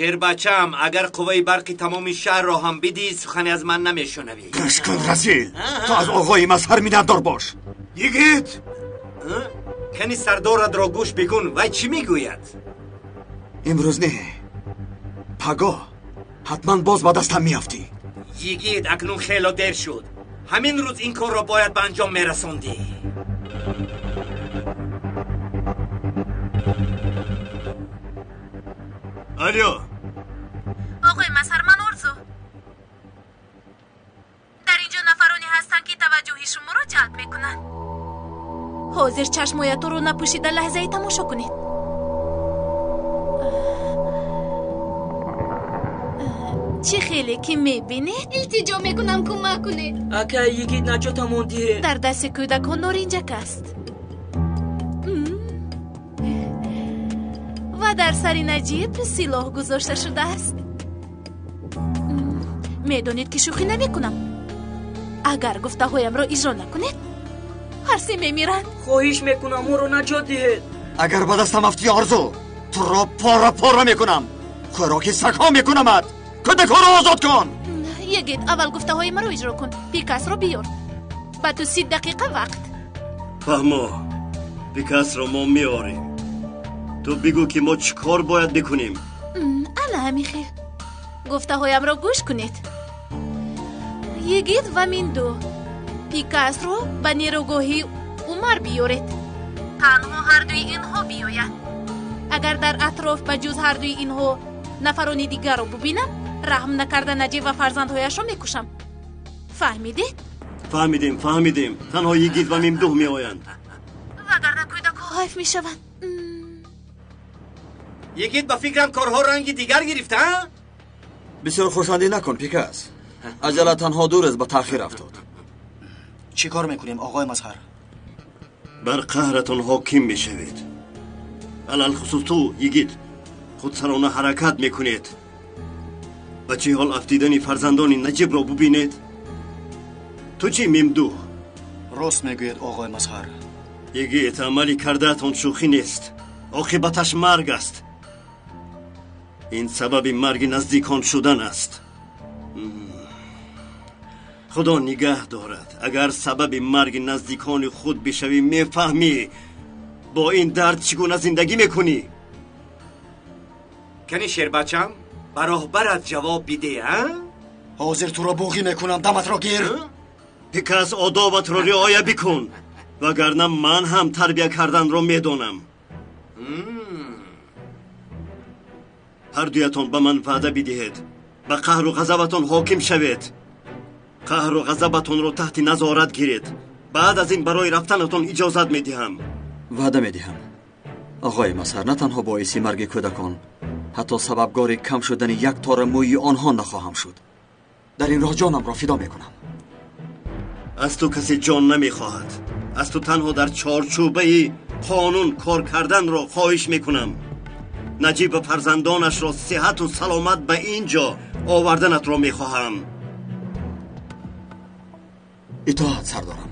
Шербачам, агар қувваи барқи тамоми шаҳрро ҳам бидиҳӣ, сухане аз ман намешунавӣ. Гӯш кун, Расил, ту аз оғои Мазҳар миннатдор бош. Йигит! Кани сардоратро гӯш бикун, вай чӣ мегӯяд? Имрӯз не, пагоҳ ҳатман боз ба дастам меафтӣ. Йигит, акнун хело дер шуд. Ҳамин рӯз ин корро бояд ба анҷом мерасондӣ. Алло. Оғои Мазҳар, ман Орзу. Дар инҷо нафароне ҳастанд, ки таваҷҷӯҳи шуморо ҷалб мекунанд. Ҳозир чашмоятонро напӯшида лаҳзае тамошо кунед. Чӣ хеле ки мебинед? Илтиҷо мекунам, кӯмак кунед. Акай Йигит, наҷотамон диҳед. Дар дасти кӯдакон норинҷак аст ва дар сари Наҷиб силоҳ гузошта шудааст. Медонед, ки шӯхӣ намекунам. Агар гуфтаҳоямро иҷро накунед, ҳар се мемиранд. Хоҳиш мекунам, моро наҷот диҳед. Агар ба дастам афтӣ, Орзу, туро пора пора мекунам, хӯроки сагҳо мекунамат. Кӯдакҳоро озод кун. Йигит, аввал гуфтаҳои маро иҷро кун. Пикасро биёр. Ба ту 30 дақиқа вақт. Фаҳмо, Пикасро мо меорем. Ту бигӯ, ки мо чӣ кор бояд бикунем. Ана ҳамин хел. Гуфтаҳоямро гӯш кунед. Йигит ва Минду, Пикасро ба нерӯгоҳи Умар биёред. Танҳо ҳардуи инҳо биёянд. Агар дар атроф ба ҷуз ҳардуи инҳо нафарони дигарро бубинам, раҳм накарда Наҷиб ва фарзандҳояшро мекушам. Фаҳмидед? Фаҳмидем, фаҳмидем. Танҳо Йигит ва Мимдуҳ меоянд. Вагарна кӯдакҳо ҳайф мешаванд. Йигит, ба фикрам корҳо ранги дигар гирифта? Бисёр хурсандӣ накун, Пикас. Аҷала танҳо 2 рӯз ба таъхир афтод. Чӣ кор мекунем, оғои Мазҳар? Бар қаҳратон ҳоким мешавед. Алалхусус ту, Йигит, худсарона ҳаракат мекунед. Ба чӣ ҳол афтидани фарзандони Наҷибро бубинед. Ту чӣ, Мимдуҳ? Рост мегӯед, оғои Мазҳар. Йигит, амали кардаатон шӯхӣ нест. Оқибаташ марг аст. Ин сабаби марги наздикон шудан аст. Худо нигаҳ дорад. Агар сабаби марги наздикони худ бишавӣ, мефаҳмӣ бо ин дард чӣ гуна зиндагӣ мекунӣ. Кани шербачам, ба роҳбарат ҷавоб бидеҳ, а? Ҳозир туро буғӣ мекунам, даматро гир. Пикас, одобатро риоя бикун, вагарна ман ҳам тарбия карданро медонам. Ҳардуятон ба ман ваъда бидиҳед, ба қаҳру ғазабатон ҳоким шавед. Қаҳру ғазабатонро таҳти назорат гиред. Баъд аз ин барои рафтанатон иҷозат медиҳам. Ваъда медиҳам. Оғои Мазҳар, на танҳо боиси марги кӯдакон, ҳатто сабабгори кам шудани як тора мӯи онҳо нахоҳам шуд. Дар ин роҳ ҷонамро фидо мекунам. Аз ту касе ҷон намехоҳад. Аз ту танҳо дар чорчӯбаи қонун кор карданро хоҳиш мекунам. Наҷиб ва фарзандонашро сиҳату саломат ба ин ҷо оварданатро мехоҳам. Итоат, сардорам.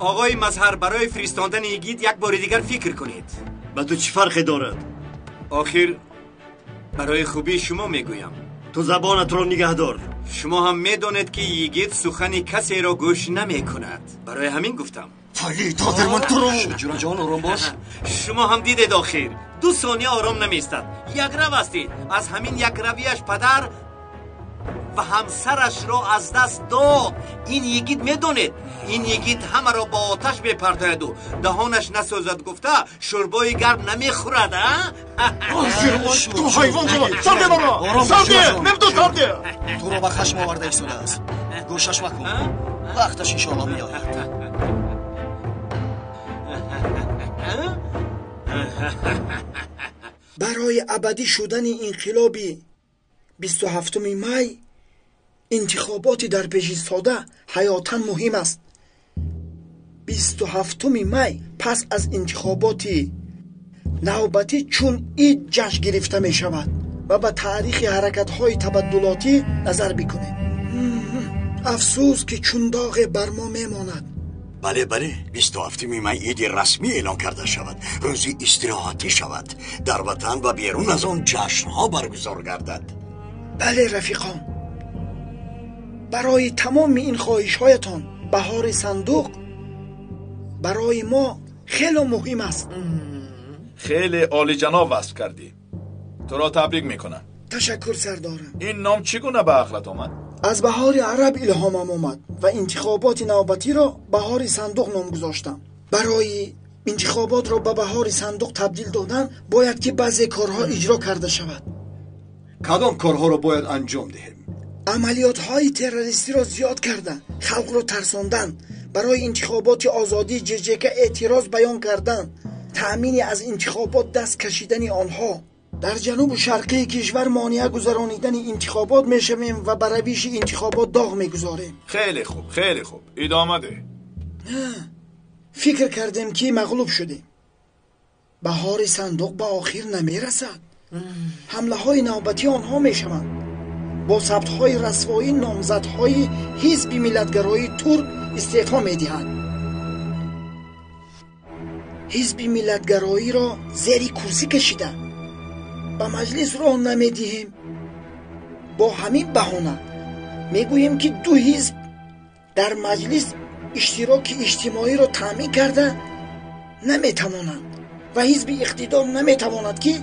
Оғои Мазҳар, барои фиристондани Йигит як бори дигар фикр кунед. Ба ту чӣ фарқе дорад? Охир барои хубии шумо мегӯям. Ту забонатро нигаҳдор. Шумо ҳам медонед, ки Йигит сухани касеро гӯш намекунад. Барои ҳамин гуфтам. Фалит, ҳозир ман туро. Ҷураҷон, ором бош. Шумо ҳам дидед, охир 2 сония ором намеистад. Якрав ҳастед. Аз ҳамин якравияш падар ва ҳамсарашро аз даст дод. Ин Йигит медонед, ин Йигит ҳамаро бо оташ мепартояду даҳонаш насӯзад гуфта шӯрбои гарм намехӯрад. Ту ҳайвон шава! Сарде маро! Сарде! Мемду, сарде! Туро ба хашм оварда истодааст. Гӯшаш макун. Вақташ иншоалло меояд. Барои абадӣ шудани инқилоби 27 май интихоботи дар пеш истода ҳаётан муҳим аст. 27 май пас аз интихоботи навбатӣ чун ид ҷашн гирифта мешавад ва ба таърихи ҳаракатҳои табаддулотӣ назар бикунед. Афсӯс, ки чун доғе бар мо мемонад. Бале, бале, 27 май иди расмӣ эълон карда шавад, рӯзи истироҳатӣ шавад, дар ватан ва берун аз он ҷашнҳо баргузор гардад. Бале рафиқон, барои тамоми ин хоҳишҳоятон баҳори сандуқ барои мо хеле муҳим аст. Хеле олиҷаноб васф кардӣ. Туро табрик мекунам. Ташаккур сардорам. Ин ном чӣ гуна ба ақлат омад? Аз баҳори араб илҳомам омад ва интихоботи навбатиро баҳори сандуқ ном гузоштам. Барои интихоботро ба баҳори сандуқ табдил додан бояд ки баъзе корҳо иҷро карда шавад. Кадом корҳоро бояд анҷом диҳем? Амалиётҳои террористиро зиёд кардан, халқро тарсондан, барои интихоботи озодии ҷҷк эътироз баён кардан, таъмини аз интихобот даст кашидани онҳо. Дар ҷанубу шарқии кишвар монеа гузаронидани интихобот мешавем ва ба равиши интихобот доғ мегузорем. Хеле хуб, хеле хуб, идома деҳ. Фикр кардем ки мағлуб шудем. Баҳори сандуқ ба охир намерасад. Ҳамлаҳои навбатии онҳо мешаванд. Бо сабтҳои расвоӣ номзадҳои ҳизби миллатгароии турк истеъфо медиҳанд. Ҳизби миллатгароиро зери курсӣ кашида ба маҷлис роҳ намедиҳем. Бо ҳамин баҳона мегӯем ки ду ҳизб дар маҷлис иштироки иҷтимоиро таъмин карда наметавонанд ва ҳизби иқтидор наметавонад ки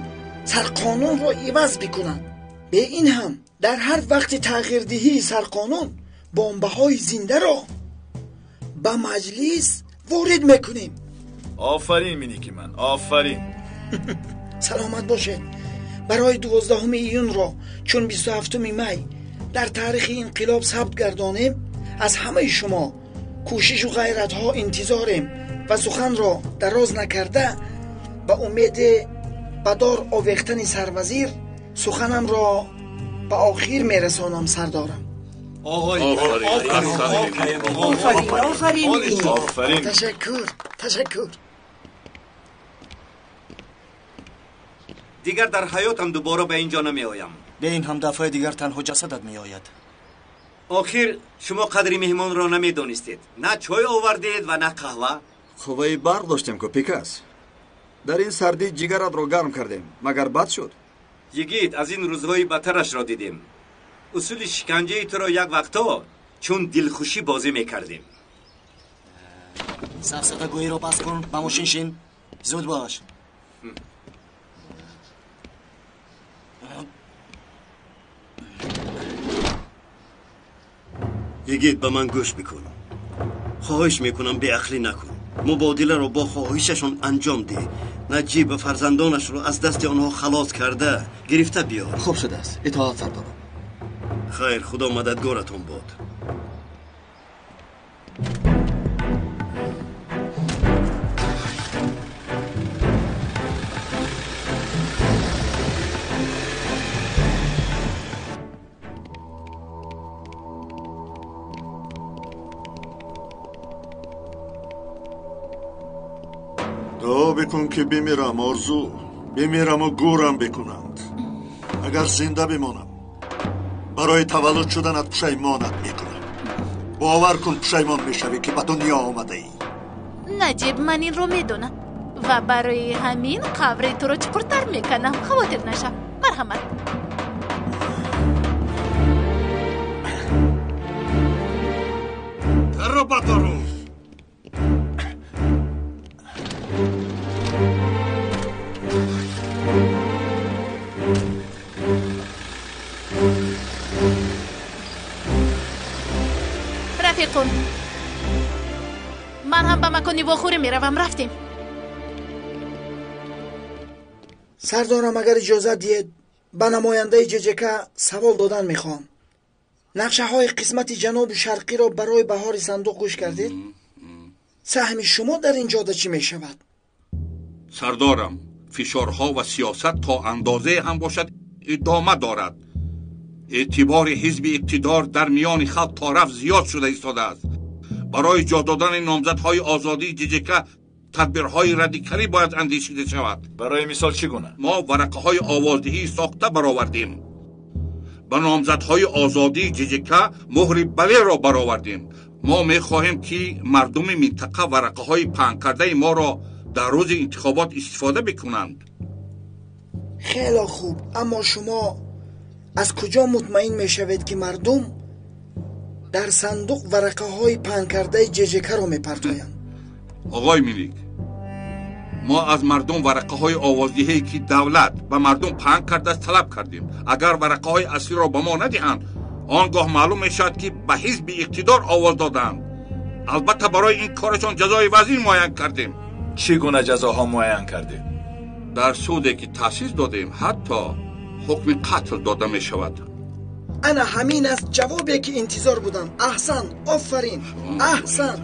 сарқонунро иваз бикунад. Бе ин ҳам дар ҳар вақти тағйирдиҳии сарқонун бомбаҳои зиндаро ба маҷлис ворид мекунем. Офарин миники ман, офарин. Саломат бошед. Барои 12 июнро чун 27 май дар таърихи инқилоб сабт гардонем, аз ҳамаи шумо кӯшишу ғайратҳо интизорем ва суханро дароз накарда ба умеди ба дор овехтани сарвазир суханамро ба охир мерасонам сардорам. Офарин. Ташаккур, ташаккур. Дигар дар ҳаётам дубора ба ин ҷо намеоям. Бе ин ҳам дафъаи дигар танҳо ҷасадат меояд. Охир шумо қадри меҳмонро намедонистед. На чой овардед ва на қаҳва. Қувваи барқ доштем ку Пикас. Дар ин сардӣ ҷигаратро гарм кардем, магар бад шуд? Йигит, аз ин рӯзҳои бадтарашро дидем. Усули шиканҷаи туро як вақто чун дилхушӣ бозӣ мекардем. Сафсатагӯиро пас кун, ба мошин шин. Зуд бош. Йигит, ба ман гӯш бикун. Хоҳиш мекунам, беақлӣ накун. Мубодиларо бо хоҳишашон анҷом деҳ. Наҷиб ва фарзандонашро аз дасти онҳо халос карда гирифта биёр. Хуб шудааст, итоат сардорам. Хайр, худо мададгоратон бод. Дуо бикун ки бимирам, орзу. Бимираму гӯрам бикунанд. Агар зинда бимонам, барои таваллуд шуданат пушаймонат мекунам. Бовар кун, пушаймон мешавӣ ки ба дунё омадаӣ. Наҷиб, ман инро медонам ва барои ҳамин қабри туро чуқуртар мекунам. Хавотир нашав. Марҳамат. Дарро бардорум. Рафиқон, ман ҳам ба макони вохӯрӣ меравам. Рафтем. Сардорам, агар иҷозат диҳед, ба намояндаи ҷҷк савол додан мехоҳам. Нақшаҳои қисмати ҷанубу шарқиро барои баҳори сандуқ гӯш кардед? Саҳми шумо дар ин ҷода чӣ мешавад? Сардорам, фишорҳо ва сиёсат то андозае ҳам бошад идома дорад. Эътибори ҳизби иқтидор дар миёни халқ то рафт зиёд шуда истодааст. Барои ҷо додани номзадҳои озодии ҷҷк тадбирҳои радикалӣ бояд андешида шавад. Барои мисол чӣ гуна? Мо варақаҳои овоздиҳии сохта баровардем. Ба номзадҳои озодии ҷҷк муҳри балеро баровардем. Мо мехоҳем, ки мардуми минтақа варақаҳои паҳнкардаи моро дар рӯзи интихобот истифода бикунанд. Хеле хуб, аммо шумо аз куҷо мутмаин мешавед, ки мардум дар сандуқ варақаҳои паҳнкардаи ҶЖК-ро мепартоянд? Оғои Миник, мо аз мардум варақаҳои овоздиҳие, ки давлат ба мардум паҳн кардааст, талаб кардем. Агар варақаҳои аслиро ба мо надиҳанд, он гоҳ маълум мешавад, ки ба ҳизби иқтидор овоз доданд. Албатта, барои ин корашон ҷазои вазин муайян кардем. Чӣ гуна ҷазоҳо муайян кардед? Дар суде, ки таъсис додем, ҳатто ҳукми қатл дода мешавад. Ана ҳамин аст ҷавобе, ки интизор будам. Аҳсан, офарин, аҳсан.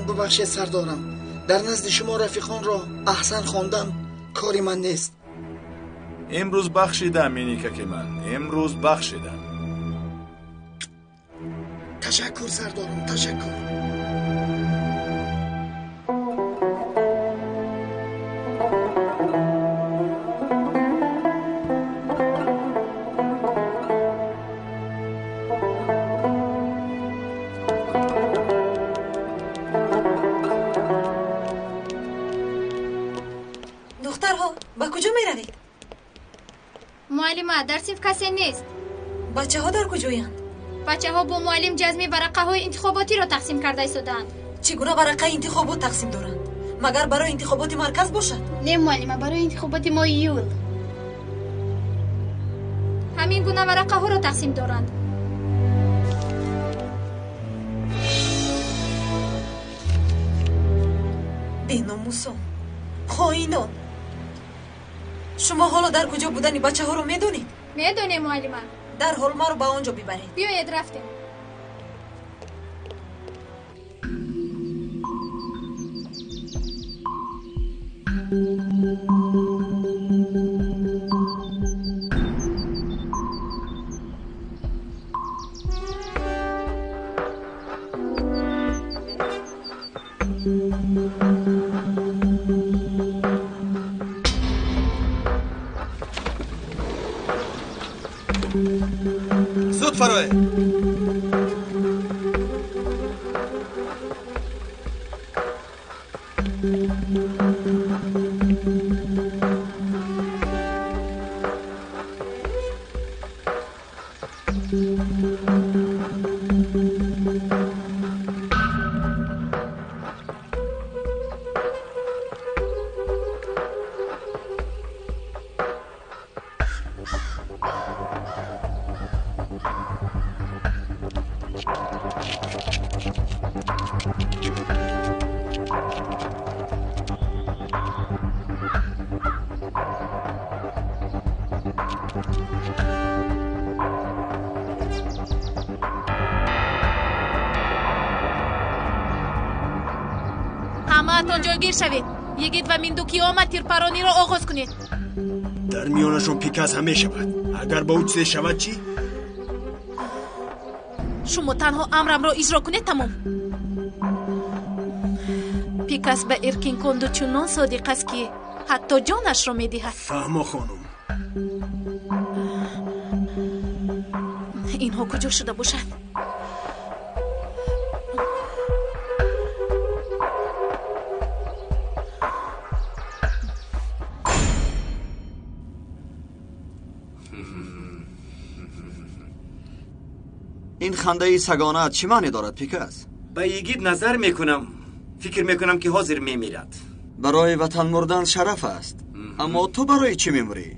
Бубахшед, сардорам, дар назди шумо рафиқонро аҳсан хондан кори ман нест. Имрӯз бахшидам, Миникаки ман, имрӯз бахшидам. Ташаккур, сардорам, ташаккур. Духтарҳо, ба куҷо меравед? Муаллима, дар синф касе нест. Бачаҳо дар куҷоянд? Бачаҳо бо муаллим ҷазми варақаҳои интихоботиро тақсим карда истодаанд. Чӣ гуна варақаи интихобот тақсим доранд? Магар барои интихоботи марказ бошад? Не, муаллима, барои интихоботи моҳи июл. Ҳамин гуна варақаҳоро тақсим доранд. Беномусон, хоинон! Шумо ҳоло дар куҷо будани бачаҳоро медонед? Медонем, муаллима. Дарҳол маро ба он ҷо бибаред. Биёед, рафтем. Зуд фароед. Ҳамаатон ҷойгир шавед. Йигит ва Миндуки омад, тирпарониро оғоз кунед. Дар миёнашон Пикас ҳам мешавад. Агар ба ӯ чизе шавад чӣ? Шумо танҳо амрамро иҷро кунед, тамом. Пикас ба Эркинконду чунон содиқ аст, ки ҳатто ҷонашро медиҳад. Фаҳмо, хонум. Инҳо куҷо шуда бошанд? Ин хандаи сагонаат чӣ маъне дорад, Пикас? Ба йигит назар мекунам, фикр мекунам, ки ҳозир мемирад. Барои ватан мурдан шараф аст, аммо ту барои чӣ мемурӣ?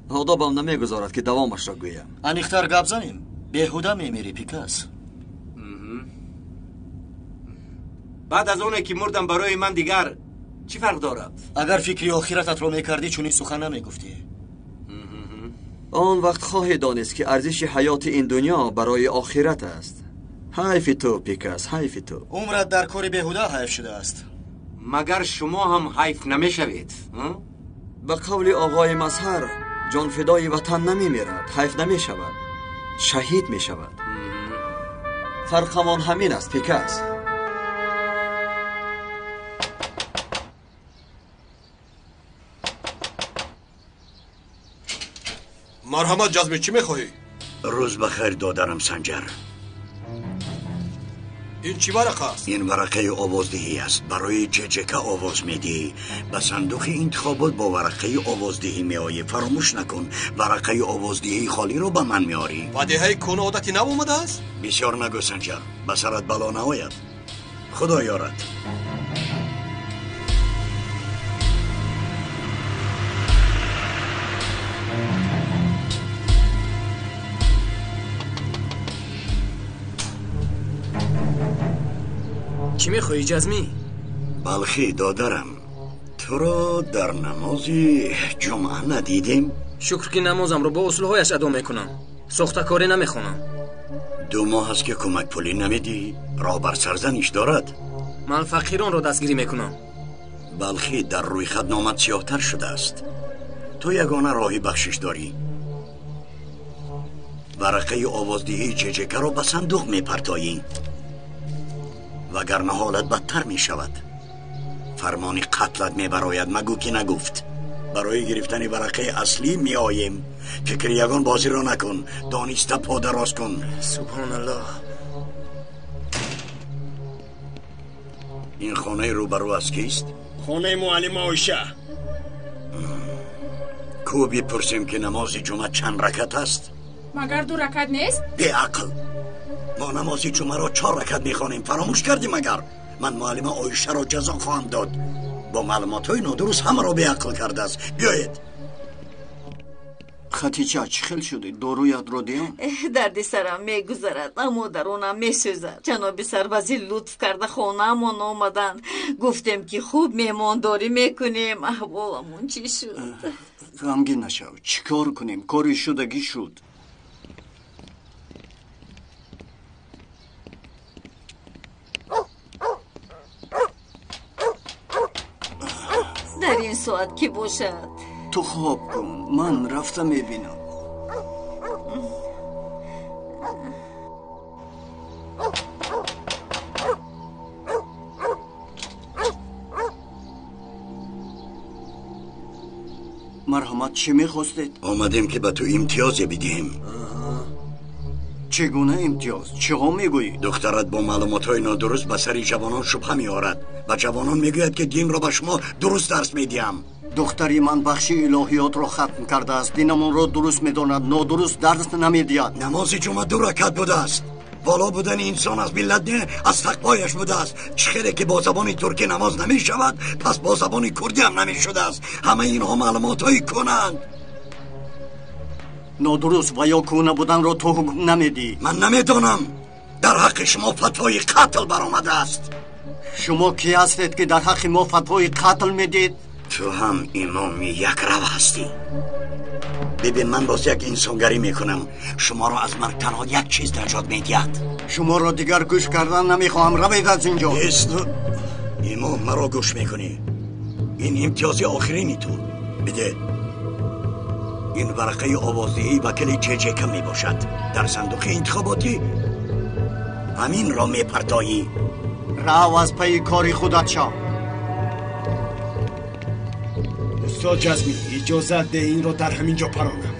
Одобам намегузорад, ки давомашро гӯям. Аниқтар гап занем, беҳуда мемирӣ, Пикас. Баъд аз оне, ки мурдам, барои ман дигар чӣ фарқ дорад? Агар фикри охирататро мекардӣ, чунин сухан намегуфтӣ. Он вақт хоҳӣ донист, ки арзиши ҳаёти ин дунё барои охират аст. Ҳайфи ту, Пикас, ҳайфи ту. Умрат дар кори беҳуда ҳайф шудааст. Магар шумо ҳам ҳайф намешавед? Ба қавли оғои Мазҳар, ҷонфидои ватан намемирад, ҳайф намешавад, шаҳид мешавад. Фарқамон ҳамин аст, Пикас. Марҳамат, ҷазми, чӣ мехоҳӣ? Рӯз ба хайр, додарам Санҷар. Ин чӣ варақа аст? Ин варақаи овоздиҳӣ аст. Барои ҶЖК овоз медиҳӣ. Ба сандуқи интихобот бо варақаи овоздиҳӣ меоӣ. Фаромӯш накун, варақаи овоздиҳии холиро ба ман меорӣ. Ба деҳаи кӯна одати нав омадааст? Бисёр нагӯ, Санҷар, ба сарат бало наояд. Худо ёрад. Чӣ мехоҳӣ, Ҷазмӣ? Балхӣ, додарам, туро дар намози ҷумъа надидем. Шукр, ки намозамро бо усулҳояш адо мекунам, сохтакорӣ намехонам. 2 моҳ аст, ки кӯмакпулӣ намедиҳӣ. Роҳ бар сарзаниш дорад. Ман фақиронро дастгирӣ мекунам. Балхӣ, дар рӯйхат номат сиёҳтар шудааст. Ту ягона роҳи бахшиш дорӣ. Варақаи овоздиҳии ЧЧК-ро ба сандуқ мепартоӣ, вагарна ҳолат бадтар мешавад. Фармони қатлат мебарояд. Магӯ, ки нагуфт. Барои гирифтани варақаи аслӣ меоем. Фикри ягон бозиро накун, дониста подароз кун. Субҳоналлоҳ. Ин хонаи рӯбарӯ аз кист? Хонаи муаллима Оиша. Ку бипурсем, ки намози ҷумъа чанд ракат аст? Магар 2 ракат нест? Беақл, мо намози ҷумъаро 4 ракат мехонем. Фаромӯш кардӣ магар? Ман муаллима Оишаро ҷазо хоҳам дод. Бо маълумотҳои нодуруст ҳамаро беақл кардааст. Биёед. Хатича, чӣ хел шудӣ? Доруятро диҳам? Дарди сарам мегузарад, аммо дарунам месӯзад. Ҷаноби сарвазир лутф карда хонаамон омаданд. Гуфтем, ки хуб меҳмондорӣ мекунем. Аҳволамон чӣ шуд? Ғамгин нашав. Чӣ кор кунем? Кори шудагӣ шуд. Дар ин соат кӣ бошад? Ту хоб кун, ман рафта мебинам. Марҳамат, чӣ мехостед? Омадем, ки ба ту имтиёзе бидиҳем. Чӣ гуна имтиёз? Чиҳо мегӯӣ? Духтарат бо маълумотҳои нодуруст ба сари ҷавонон шубҳа меорад. Ба ҷавонон мегӯяд, ки динро ба шумо дуруст дарс медиҳам. Духтари ман бахши илоҳиётро хатм кардааст. Динамонро дуруст медонад, нодуруст дарс намедиҳад. Намози ҷумъа 2 ракат будааст. Боло будани инсон аз миллат не, аз тақвояш будааст. Чӣ хеле ки бо забони туркӣ намоз намешавад, пас бо забони курдӣ ҳам намешудааст. Ҳамаи инҳо маълумотҳои кунанд. Нодуруст ва ё кӯна буданро ту ҳукм намедиҳӣ. Ман намедонам. Дар ҳаққи шумо фатвои қатл баромадааст. Шумо кӣ ҳастед, ки дар ҳаққи мо фатвои қатл медиҳед? Ту ҳам имоми якрав ҳастӣ. Бибин, ман боз як инсонгарӣ мекунам. Шуморо аз марг танҳо як чиз наҷот медиҳад. Шуморо дигар гӯш кардан намехоҳам. Равед аз инҷо. Ист, имом, маро гӯш мекунӣ. Ин имтиёзи охирини ту. Биде. Ин варақаи овоздиҳии вакили ЧЧК мебошад. Дар сандуқи интихоботӣ ҳаминро мепартоӣ. Рав аз пайи кори худат шав. Устод Ҷазмӣ, иҷозат де инро дар ҳамин ҷо паронам.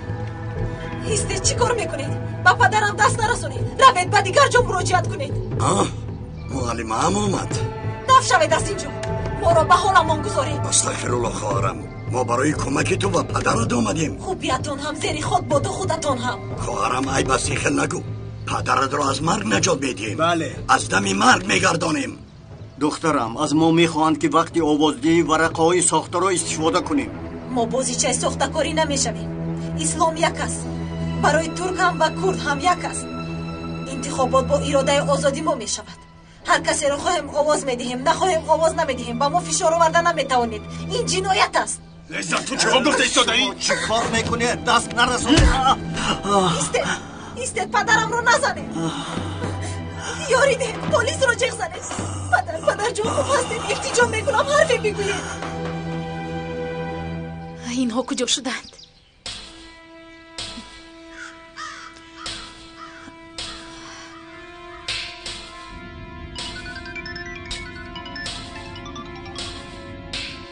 Истед, чӣ кор мекунед? Ба падарам даст нарасонед. Равед, ба дигар ҷо муроҷиат кунед. Муаллимаам омад. Даф шавед аз ин ҷо. Моро ба ҳоламон гузоред. Астағфируллоҳ, хоҳарам. Мо барои кӯмаки ту ва падарат омадем. Хубиятон ҳам зери хок боду худатон ҳам. Хоҳарам, айб аст, ин хел нагӯ. Падаратро аз марг наҷот медиҳем. Бале, аз дами марг мегардонем. Духтарам, аз мо мехоҳанд, ки вақти овоздиҳии варақаҳои сохтаро истифода кунем. Мо бозичаи сохтакорӣ намешавем. Ислом як аст. Барои турк ҳам ва курд ҳам як аст. Интихобот бо иродаи озоди мо мешавад. Ҳар касеро хоҳем овоз медиҳем, нахоҳем овоз намедиҳем. Ба мо фишор оварда наметавонед. Ин ҷиноят аст. Леззат, ту чиҳо гуфта истодаӣ? Чӣ кор мекунед? Даст нарасонед. Истед, истед, падарамро назанед. Ёрӣ диҳед, полисро ҷеғ занед. Падар, падарҷон, хуб ҳастед? Илтиҷо мекунам, ҳарфе бигӯед. Инҳо куҷо шуданд?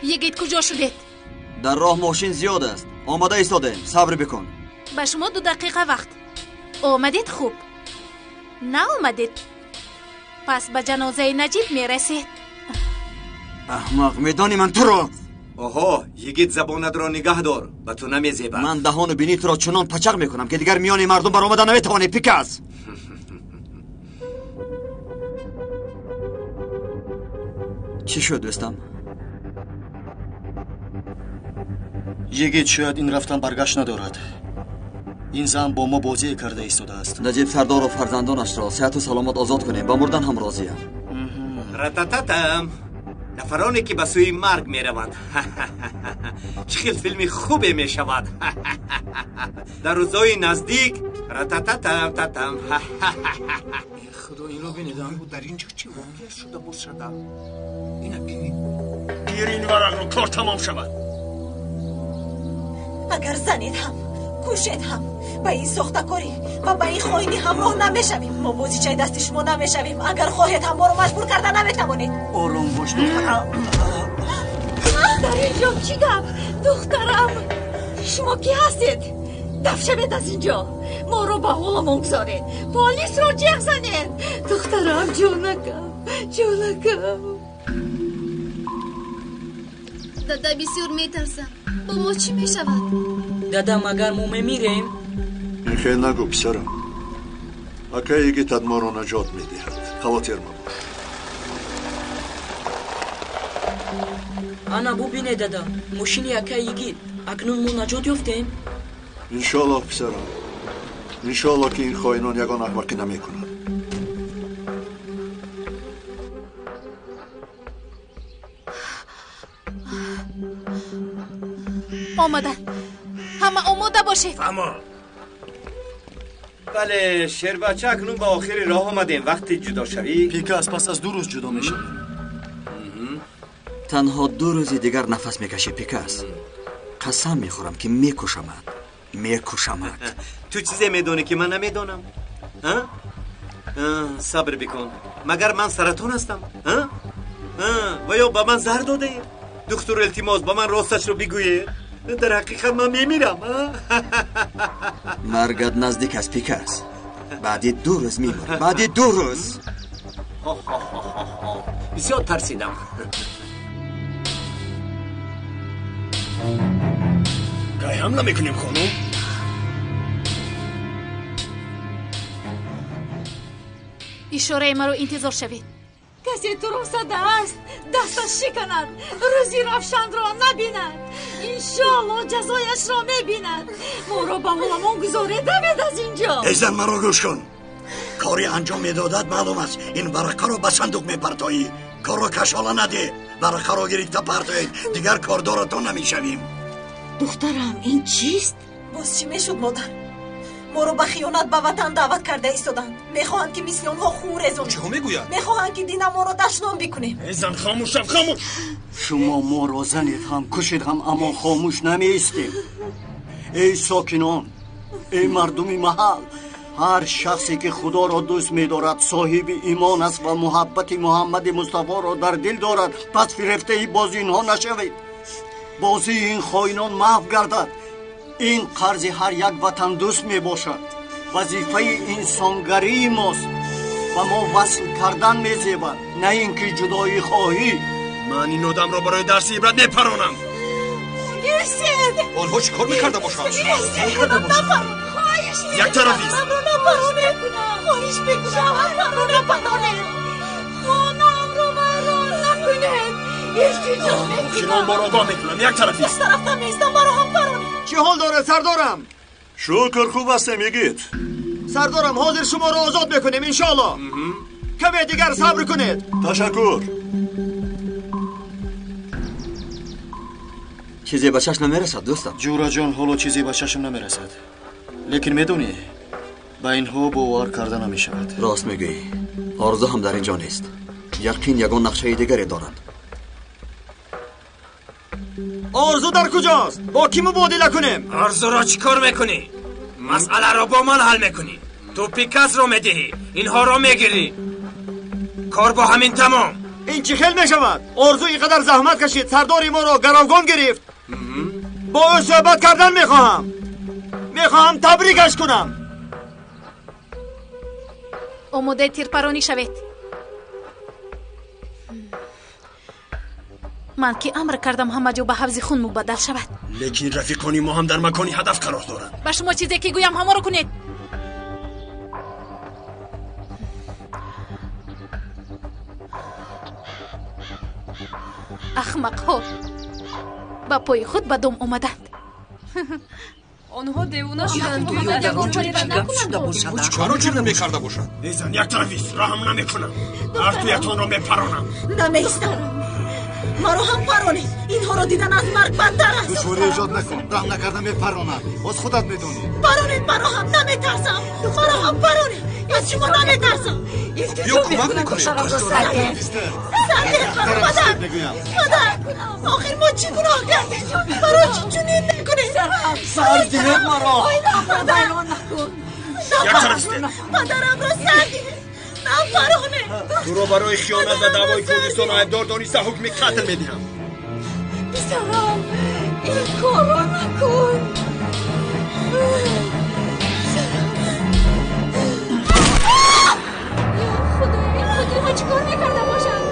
Йигит, куҷо шудед? Дар роҳ мошин зиёд аст. Омода истодаем, сабр бикун. Ба шумо 2 дақиқа вақт. Омадед хуб, наомадед Пас ба ҷанозаи Наҷиб мерасед. Аҳмақ, медонӣ ман туро. Оҳо, йигит, забонатро нигаҳ дор, ба ту намезебад. Ман даҳону бинии туро чунон пачақ мекунам, ки дигар миёни мардум баромада наметавонӣ, Пикас. Чӣ шуд, дӯстам? Йигит, шояд ин рафтан баргашт надорад. Ин зан бо мо бозие карда истодааст. Наҷиб сардору фарзандонашро сеҳату саломат озод кунем, ба мурдан ҳам розиям. Ратататам, нафароне ки ба сӯи марг мераванд. Чӣ хел филми хубе мешавад дар рӯзҳои наздик. Ратататам татам. Худо, инро бинедам. Дар инҷо чӣ воқеа шуда бошад? Ина бинед. Гир ин варақро, кор тамом шавад. Агар занед ҳам, кушед ҳам, ба ин сохтакорӣ ва ба ин хоинӣ ҳамроҳ намешавем. Мо бозичаи дасти шумо намешавем. Агар хоҳед ҳам моро маҷбур карда наметавонед. Ором бош, духтарам. Дар инҷо чӣ гап, духтарам? Шумо кӣ ҳастед? Даф шавед аз инҷо. Моро ба ҳоламон гузоред. Полисро ҷеғ занед. Духтарам, ҷонакам, ҷонакам. Дада, бисёр метарсам. Бо мо чӣ мешавад? Дада, магар мо мемирем? Ин хел нагӯ, писарам. Акаи йигитат моро наҷот медиҳад. Хавотир мабош. Ана бубине, дада, мошини акаи йигит. Акнун мо наҷот ёфтем? Иншоаллоҳ, писарам. Иншоаллоҳ, ки ин хоинон ягон аҳмақӣ намекунанд. Омаданд. Ҳама омода бошед. Фаҳмо. Бале, шербача, акнун ба охири роҳ омадем. Вақти ҷудошавӣ. Пикас, пас аз 2 рӯз ҷудо мешавем. Танҳо 2 рӯзи дигар нафас мекашӣ, Пикас. Қасам мехӯрам, ки мекушамад. Мекушамад. Ту чизе медонӣ, ки ман намедонам? Сабр бикун. Магар ман саратон ҳастам? Ва ё ба ман заҳр додаед? Духтур, илтимос, ба ман росташро бигӯед. Дар ҳақиқат ман мемирам. Маргат наздик аст, Пикас. Баъди 2 рӯз мемурӣ. Баъди 2 рӯз. Бисёр тарсидам. Кай ҳамла мекунем, хонум? Ишораи маро интизор шавед. Касе туро задааст, дасташ шиканад, рӯзи равшанро набинад. Иншоалло ҷазояшро мебинад. Моро ба ҳоламон гузоред, давед аз инҷо. Эй зан, маро гӯш кун. Кори анҷом медодад маълум аст. Ин варақаро ба сандуқ мепартоӣ. Корро кашола надеҳ. Варақаро гирифта партоед, дигар кордоратон намешавем. Духтарам, ин чист? Боз чӣ мешуд, модар? Моро ба хиёнат ба ватан даъват карда истоданд. Мехоҳанд, ки мисли онҳо хун резонем. Чиҳо мегӯяд? Мехоҳанд, ки динамонро дашном бикунем. Эй зан, хомӯш шав, хомӯш! Шумо моро занед ҳам, кушед ҳам, аммо хомӯш намеистем. Эй сокинон, эй мардуми маҳал, ҳар шахсе ки худоро дӯст медорад, соҳиби имон аст ва муҳаббати Муҳаммади Мустафоро дар дил дорад, пас фирефтаи бози инҳо нашавед. Бозии ин хоинон маҳв гардад. Ин қарзи ҳар як ватандӯст мебошад. Вазифаи инсонгарии мост ва мо васл кардан мезебад, на ин ки ҷудоӣ хоҳӣ. Ман ин одамро барои дарси ибрат мепаронам. Гирсед! Онҳо чӣ кор мекарда бошанд? Як тарафист. Хоҳиш мекунам, ҳамро напаронед. Хонаамро вайрон накунед. Илтиҷо мекунам. Шинон моро огоҳ мекунам. Як тарафист. Як тараф намеистам, маро ҳам паронед. Чӣ ҳол дорад, сардорам? Шукр, хуб ҳастем, йигит. Сардорам, ҳозир шуморо озод мекунем, иншоаллоҳ. Каме дигар сабр кунед. Ташаккур. Чизе ба чашм намерасад, дӯстам. Ҷураҷон, ҳоло чизе ба чашм намерасад. Лекин медонӣ, ба инҳо бовар карда намешавад. Рост мегӯӣ. Орзу ҳам дар инҷо нест. Яқин ягон нақшаи дигаре доранд. Орзу дар куҷост? Бо кӣ мубодила кунем? Орзуро чӣ кор мекунӣ? Масъаларо бо ман ҳал мекунӣ. Ту Пикасро медиҳӣ, инҳоро мегирӣ. Кор бо ҳамин тамом. Ин чӣ хел мешавад? Орзу ин қадар заҳмат кашид, сардори моро гаравгон гирифт. Бо ӯ суҳбат кардан мехоҳам. Мехоҳам табрикаш кунам. Омодаи тирпаронӣ шавед. Ман ки амр кардам ҳама ҷо ба ҳавзи хун мубаддал шавад. Лекин рафиқони мо ҳам дар макони ҳадаф қарор доранд. Ба шумо чизе ки гӯям ҳамаро кунед. Ахмақҳо ба пои худ ба дом омаданд. Онҳо девона шуданд. Чаро чунин мекарда бошад? Эй зан, як тараф ист, раҳм намекунам. Ҳар дуятонро мепаронам. Намеистам. Маро ҳам паронед. Инҳоро дидан аз марг бадтар аст. Душворӣ эҷод накун. Раҳм накарда мепаронад. Боз худат медонӣ. Паронед маро ҳам, наметарсам. Маро ҳам паронед. Аз шумо наметарсам. Ё кӯмак мекунед. Сардед маро, падар. Падар, охир мо чӣ гуноҳ кардем? Барои чӣ чунин мекунед? Сар диҳед маро. Падар, Як тараф истед. Падарамро сар диҳед. Напаронед. Туро барои хиёнат ба даъвои Курдистон айбдор дониста ҳукми қатл медиҳам. Писарам, ин корро накун. Ё Худо, ин қотилҳо чӣ кор мекарда бошанд?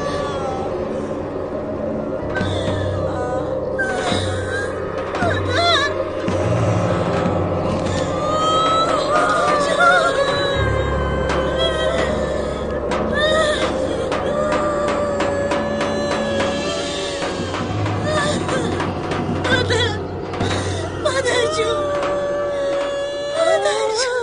Падар! Падар! Падарҷон! Падарҷон!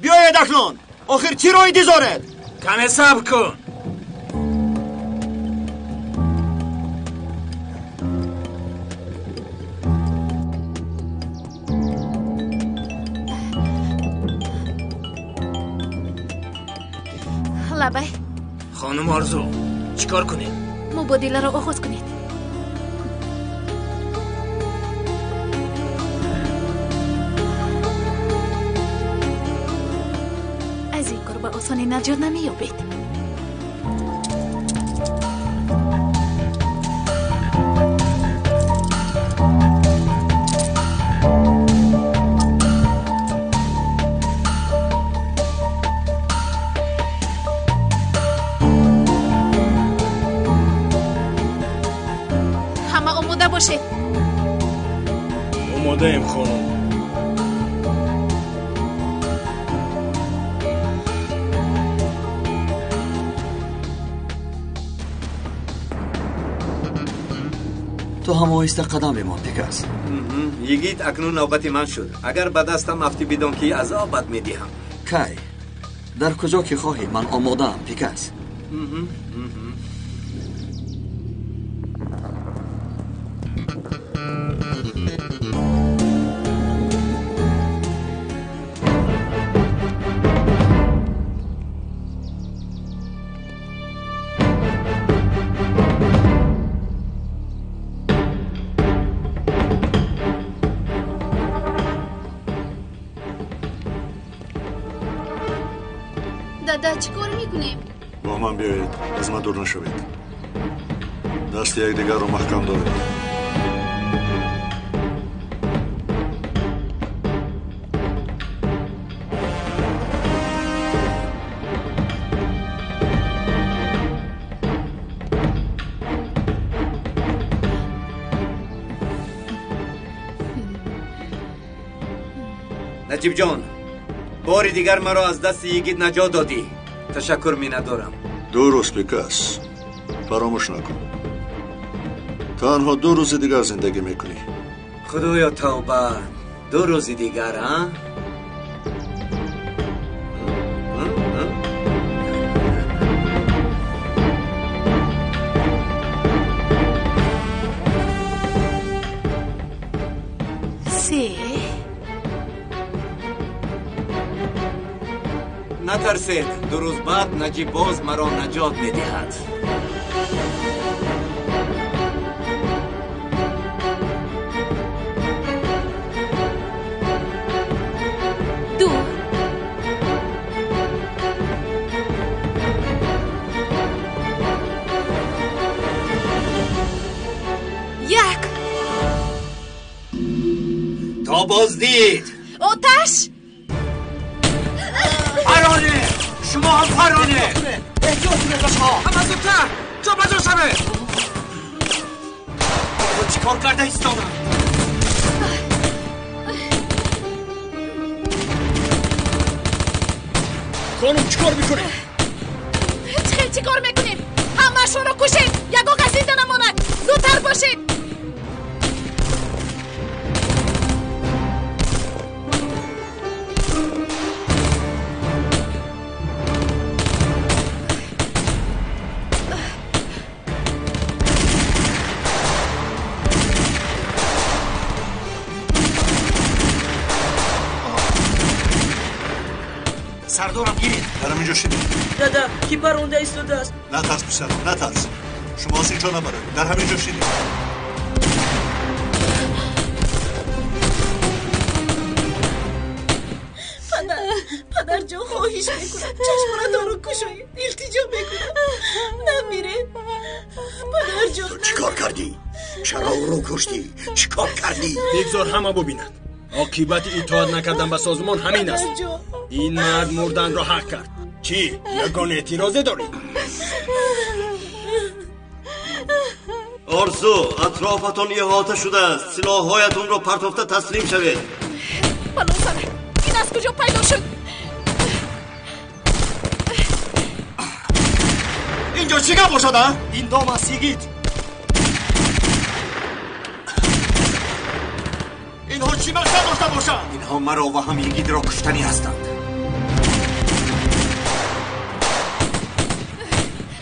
Биёед акнун. Охир чиро интизоред? Каме сабр кун. Лабай. Хонум Орзу, чӣ кор кунем? Мубодиларо оғоз кунед. Аз ин кор ба осонӣ наҷот намеёбед. Ҳама омода бошед. Омодаем, хонум. Ту ҳам оҳиста қадам бимон, Пикас. Йигит, акнун навбати ман шуд. Агар ба дастам афтӣ, бидон ки азобат медиҳам. Кай? Дар куҷо ки хоҳӣ, ман омодаам, Пикас. Дада, чӣ кор мекунем? Бо ман биёед, аз ман дур нашавед. Дасти якдигарро маҳкам доред. Наҷибҷон, бори дигар маро аз дасти йигит наҷот додӣ. Ташаккур миннатдорам. Ду рӯз, Пикас, фаромӯш накун. Танҳо 2 рӯзи дигар зиндагӣ мекунӣ. Худоё, тавба. 2 рӯзи дигар, а? Се. Натарсед, 2 рӯз баъд Наҷиб боз маро наҷот медиҳад. 2. 1. То Боз дид. Оташ! Пароне! Шумо ҳам пароне! Эҳтиёт кунед бачаҳо! Ҳама зудтар! Ҷо ба ҷо шавед! Чӣ кор карда истодам? Хонум, чӣ кор мекунед? Чӣ чӣ кор мекунем? Ҳамаашонро кушед! Ягон кас зинда намонад! Зудтар бошед! Сардорам гиред. Дар ҳамин ҷо шинед. Дада, ки паронда истодааст? Натарс, писарам, натарс. Шумо аз ин ҷо набароед. Дар ҳамин ҷо шинед. Падар, падарҷон, хоҳиш мекунам, чашмонатонро кушоед. Илтиҷо мекунам, намиред. Падарҷон. Ту чӣ кор кардӣ? Чаро ӯро куштӣ? Чӣ кор кардӣ? Бигзор ҳама бубинад. Оқибати итоат накардан ба созмон ҳамин аст. Ин мард мурданро ҳақ кард. Чӣ, ягон эътирозе дорӣ? Орзу, атрофатон иҳота шудааст. Силоҳҳоятонро партофта таслим шавед. Балосара, ин аз куҷо пайдо шуд? Инҷо чӣ гап бошад, а? Ин дом аст, йигит. Инҳо чӣ мақсад дошта бошанд? Инҳо маро ва ҳам йигитро куштанӣ ҳастанд.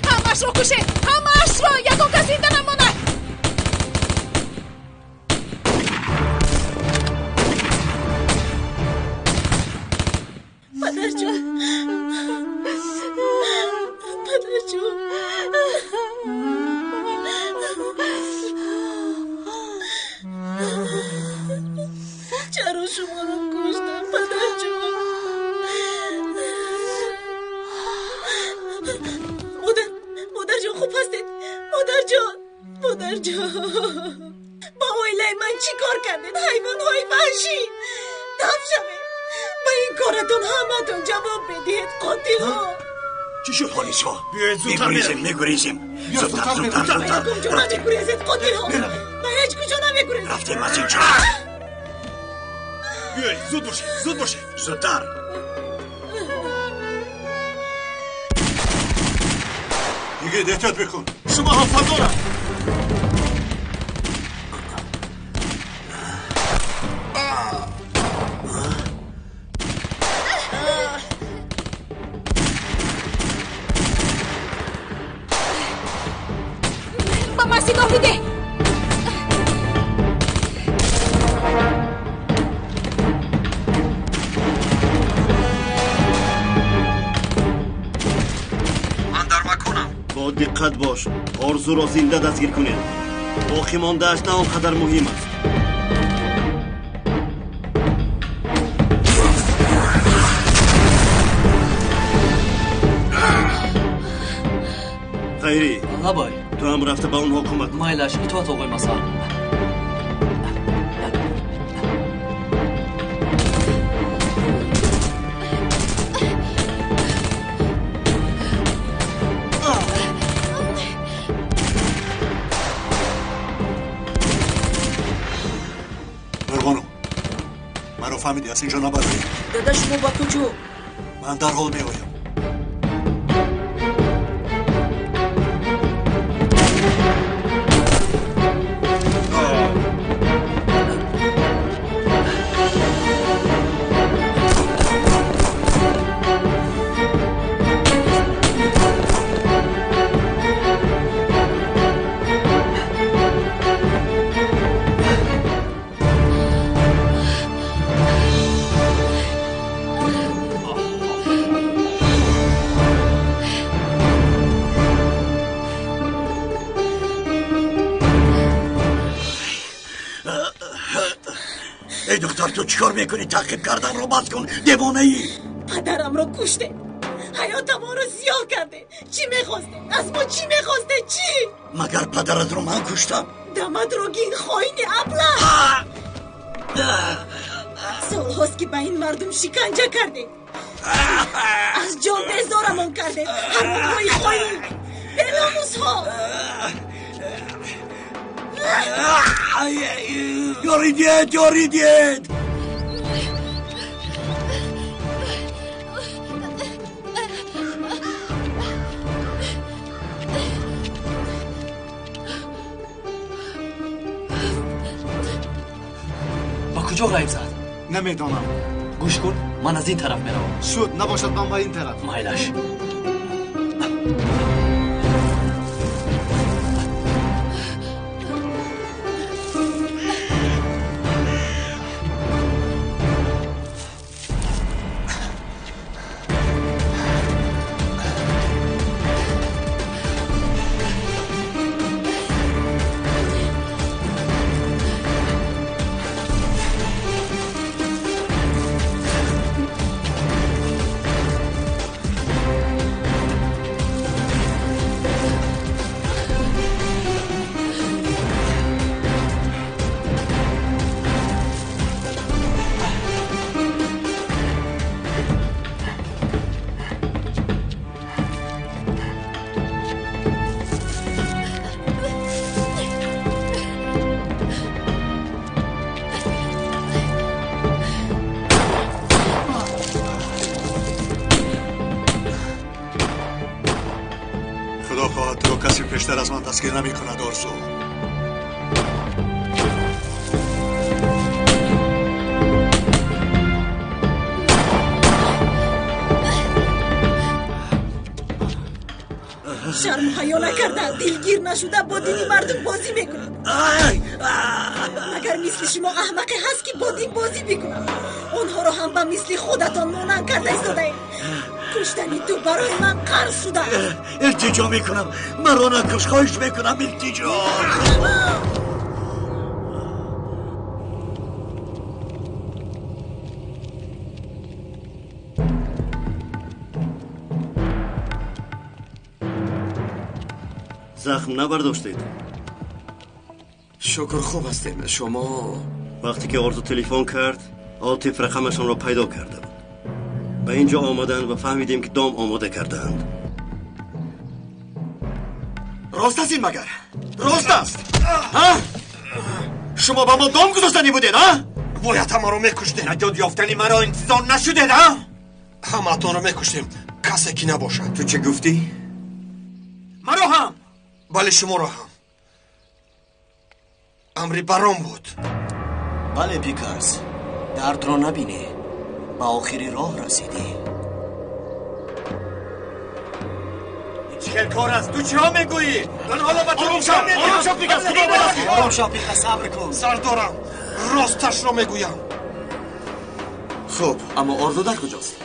Ҳамаашро кушед! Ҳамаашро! Ягон кас зинда намонад! Падарҷон, падарҷон, чаро шуморо куштам, падарҷон? Модар, модарҷон, хуб ҳастед? Модарҷон, модарҷон, ба оилаи ман чӣ кор кардед? Ҳайвонҳои ваҳшӣ! Даф шавед! Ба ин коратон ҳаматон ҷавоб медиҳед, қотилҳо! Чӣ шуд, полисҳо? Биёед зудтар. Мегурезем, мегурезем. Зудтар, зудтар, Ба зудтар. ягон ҷо намегурезед, қотилҳо! Ба ҳеҷ куҷо намегурезед! Рафтем аз инҷо. Биёед, зуд бошед, зуд бошед. Зудтар. Йигит, эҳтиёт бикун. Шумо ҳам сардорам. Ба ман силоҳ бидеҳ! Ман дар маконам. Бо диққат бош. Орзуро зинда дастгир кунед. Боқӣ мондааш на он қадар муҳим аст. Хайрӣ, Лабай. ту ҳам рафта ба онҳо кӯмак кун. Майлаш, итоат, оғои Масар. Нурбону, маро фаҳмидӣ, аз ин ҷо набароӣ. Дада, шумо ба куҷо? Ман дарҳол меоям. Эй духтар, ту чӣ кор мекунӣ? Таъқиб карданро бас кун, девонаӣ. Падарамро куштед, ҳаётамонро зиёд кардед. Чӣ мехостед аз мо? Чӣ мехостед, чӣ? Магар падаратро ман куштам? Даматро гин, хоини аблаҳ! Солҳост ки ба ин мардум шиканҷа кардед, аз ҷон безорамон кардед. Ҳаромҳои хоин, беномусҳо. Ёрӣ диҳед, ёрӣ диҳед. Ба куҷо ғайб зад? Намедонам. Гӯш кун, ман аз ин тараф меравам. Шуд, набошад ман ба ин тараф. Майлаш. بیشتر از من دستگیر نمی کند آرزو. شرم حیا نکرده، دلگیر نشده، با دین مردم بازی میکند. مگر مثل شما احمقی هست که با دین بازی بکند؟ آنها را هم به مثل خودتان مانند کرده ایستاده اید. کشتنی تو برای من قرض شده. التجا میکنم مرا نکش، خواهش میکنم التجا. زخم نبرداشتید؟ شکر خوب هستیم. شما؟ وقتی که آرزو تلفن کرد، عاطف رقمشان را پیدا کرده بود. به اینجا آمدند و فهمیدیم که دام آماده کردند. راست است این مگر؟ راست است؟ ها؟ شما با ما دام گذاشتنی بودید ها؟ باید همه رو میکشتیم. نجات یافتنی مرا انتظار نشده ها؟ همه رو میکشتیم، کسی که نباشد. تو چه گفتی؟ مرا هم؟ بله شما را هم. امری برام بود. بله پیکرز، درد را نبینی، به آخری راه رسیدی. چه کار است؟ تو چرا میگویی؟ من حالا به تو آرام شو، آرام شو پیکس، خدا بلد. آرام شو پیکس، صبر کن. سردارم، راستش را میگویم. خب اما آرزو در کجاست؟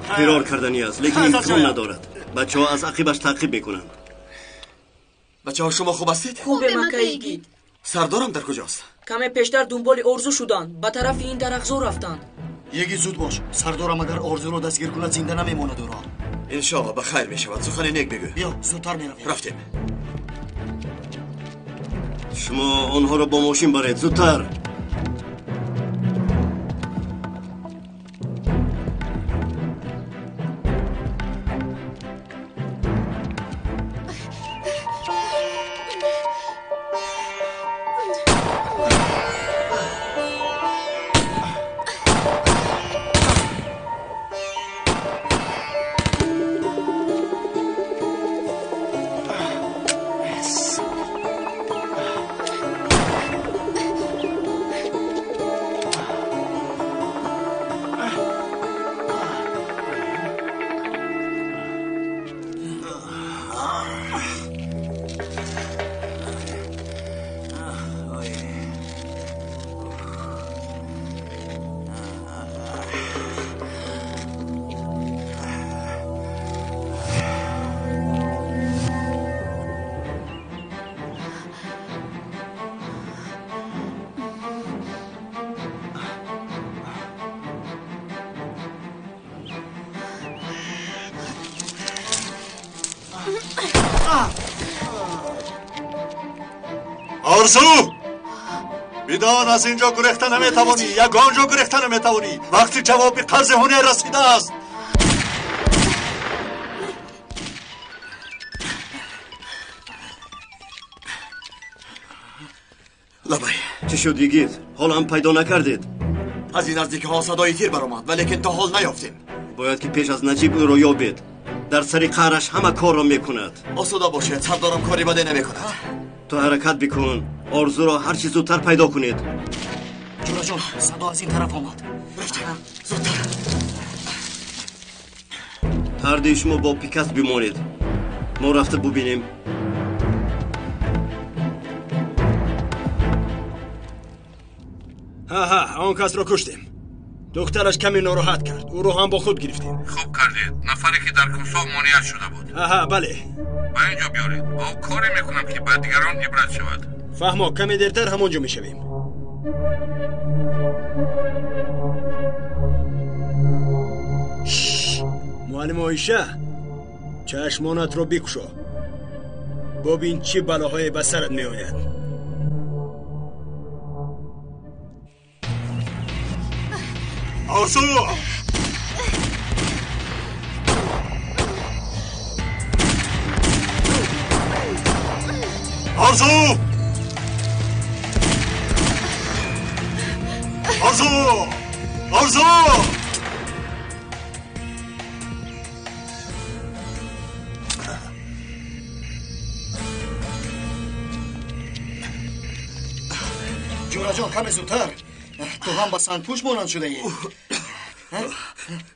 فرار کردنی است، لیکن امکان ندارد. بچه ها از عقیبش تعقیب میکنند. بچه ها شما خوب هستید؟ خوبه مکایگید. سردارم در کجاست؟ کمی پیشتر دنبال آرزو شدند، به طرف این درخزار رفتند. یکی زود باش سردارم، اگر آرزو را دستگیر کند زنده نمیماند او را. انشاءالله به خیر میشود. سخن نیک بگو. بیا زودتر میرویم. رفتیم. شما آنها را با ماشین برید زودتر. آرزو، Бидон аз инҷо гурехта наметавонӣ, ягон ҷо гурехта наметавонӣ. Вақти ҷавоби қарзи ҳунер расидааст. Лабай. Чӣ шуд, йигит? Ҳоло ҳам пайдо накардед? Аз ин наздикиҳо садои тир баромад, валекин то ҳол наёфтем. Бояд ки пеш аз Наҷиб ӯро ёбед. Дар сари қаҳраш ҳама корро мекунад. Осуда бошед, сардорам кори баде намекунад. Ту ҳаракат бикун, орзуро ҳарчи зудтар пайдо кунед. Ҷураҷон, садо аз ин тараф омад. Рафтем, зудтар. Ҳардуи шумо бо Пикас бимонед. Мо рафта бубинем. Ҳа, он касро куштем. Духтараш каме нороҳат кард. Ӯро ҳам бо худ гирифтем. Хуб кардед. Нафаре ки дар курсов монеа шуда буд. Аҳа, бале. Ба ин ҷо биёред. Бо ӯ коре мекунам ки ба дигарон ибрат шавад. Фаҳмо, каме дертар ҳамон ҷо мешавем. Муаллим Оиша, чашмонатро бикушо. Бубин чӣ балоҳое ба сарат меояд. Орзу! Орзу! Орзу! Орзу! Ҷураҷон, каме зудтар. Ту ҳам ба сангпӯш монанд шудаӣ.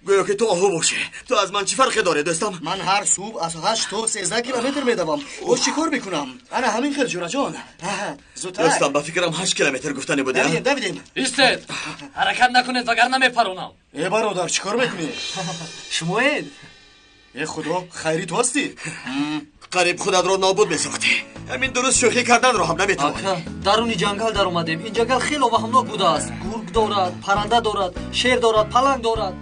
Гӯё ки ту оҳу бошӣ. Ту аз ман чӣ фарқе дорӣ, дӯстам? Ман ҳар субҳ аз 8 то 13 километр медавам. Боз чӣ кор мекунам? Ана ҳамин хел, ҷураҷон. Зудтар. Дӯстам, ба фикрам 8 километр гуфтанӣ будӣ. Давидем, давидем. Истед! Ҳаракат накунед, вагарна мепаронам. Э, бародар, чӣ кор мекунӣ? Шумоед? Э, худо, хайри ту ҳастӣ? Қариб худатро нобуд месохтӣ. Ҳамин дуруст шӯхӣ карданро ҳам наметавонӣ. Ака, даруни ҷангал даромадем. Ин ҷангал хело ваҳмнок будааст. Гург дорад, парранда дорад, шер дорад, паланг дорад.